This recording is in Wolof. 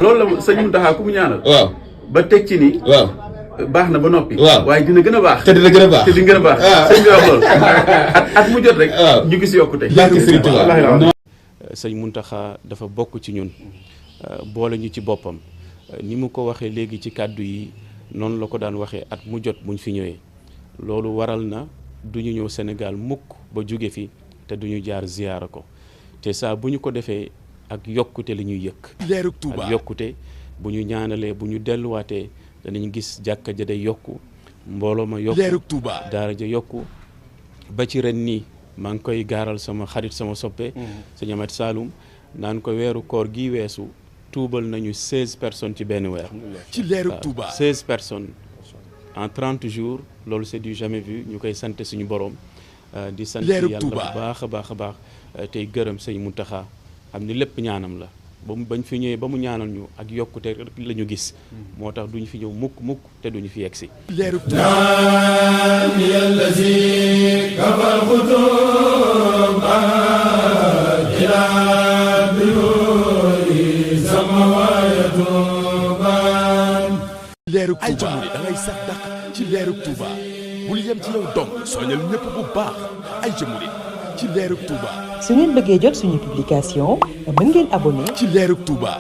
loolu la sëñ Mountakha ku mu ñaanal. waaw ba teg ci ni. waaw baax na ba noppi. waaw waaye dina gën a baax. te dina gën a baax te dina gën a baax. sëñ bi wax loolu. at mu jot rek. waaw ñu gis yokkute. sëñ Mountakha dafa bokk ci ñun boole ñu ci boppam ni mu ko waxee léegi ci kàddu yi noonu la ko daan waxee at mu jot buñ fi ñëwee loolu waral na du ñu ñëw Sénégal mukk ba jóge fi te duñu jaar ziyaara ko te saa bu ñu ko defee ak yokkute li ñuy yëkk leerug Touba ak yokkute bu ñu ñaanalee bu ñu delluwaatee danañ gis jàkka ja day yokku mbooloo ma yokku leerug Touba daara ja yokku ba ci ren nii maa ngi koy gaaral sama xarit sama soppe sëñ Amat Saloum naan ko weeru koor gi weesu tuubal nañu 16 personnes ci benn weer ci leerug Touba 16 personnes en 30 jours loolu c'est du jamais vu ñu koy sant suñu borom di sant yàlla bu baax a baax a baax tey gërëm sëñ Mountakha xam ni lépp ñaanam la ba mu bañ fi ñëwee ba mu ñaanal ñu ak yokkute la ñu gis moo tax duñu fi ñëw mukk te duñu fi yegsi leerug leerug Touba da ngay sax dàq ci leerug Touba bul yem ci yow dong soñal ñëpp bu baax ay jëmurit ci leerug Touba su ngeen bëggee jot suñu publication mën ngeen abonné ci leerug Touba